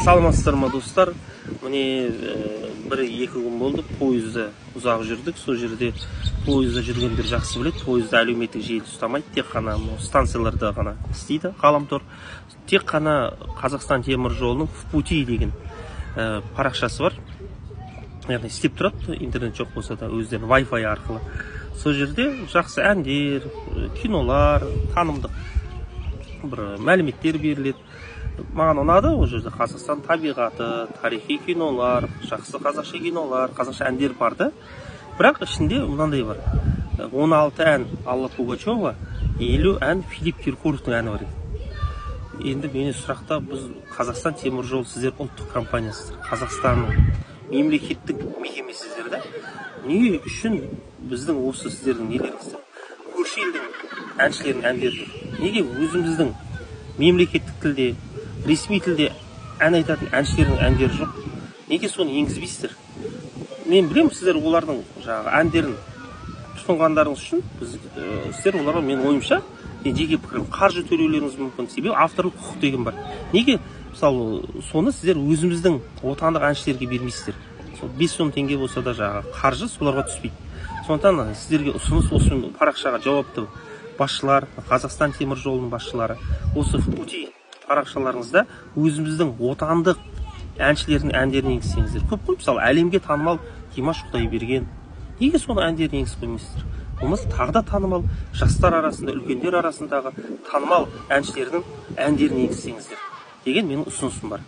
Саламатсыздар ма, достар? Міне, 1-2 күн болды, пойызда ұзақ жүрдік. Сол жерде пойызда жүргендер жақсы біледі, пойызда әлеуметтік желі ұстамайды, тек қана станцияларда ғана істейді ғаламтор. Тек қана Қазақстан темір жолының «В пути» деген парақшасы бар, яғни істеп тұрады, интернет жоқ болса да, өздерінің Wi-Fi арқылы. Сол жерде жақсы әндер, кинолар, танымдық бір мәліметтер беріледі. Маған ұнады ол жерде Қазақстан табиғаты, тарихи кинолар, жақсы қазақша кинолар, қазақша әндер бар да. Бірақ ішінде мынандай бар: 16 ән Алла Пугачева, 50 ән Филипп Киркоровтың әні бар екен. Енді менің сұрақта: біз Қазақстан темір жолы, сіздер ұлттық компаниясыздар, Қазақстанның мемлекеттік мекемесіздер да, не үшін біздің осы сіздердің нелеріңізде көрші елдің әншілерінің әндері жүр? Неге өзіміздің мемлекеттік тілде, ресми тілде ән айтатын әншілердің әндері жоқ? Неге соны енгізбейсіздер? Мен білемін, сіздер олардың жаңағы әндерін тұтынғандарыңыз үшін біз, сіздер оларға, менің ойымша, жеке пікірім, қаржы төлеулеріңіз мүмкін, себебі авторлық құқық деген бар. Неге, мысалы, соны сіздер өзіміздің отандық әншілерге бермейсіздер? Сол 5-10 теңге болса да, жаңағы қаржы соларға түспейді. Сондықтан сіздерге ұсыныс: осы парақшаға жауапты басшылар, Қазақстан темір жолының басшылары, осы «В пути» парақшаларыңызда өзіміздің отандық әншілердің әндерін енгізсеңіздер. Көп қой, мысалы, әлемге танымал Димаш Құдайберген, неге соның әндерін енгізіп қоймайсыздар? Болмаса тағы да танымал, жастар арасында, үлкендер арасындағы танымал әншілердің әндерін енгізсеңіздер деген менің ұсынысым бар.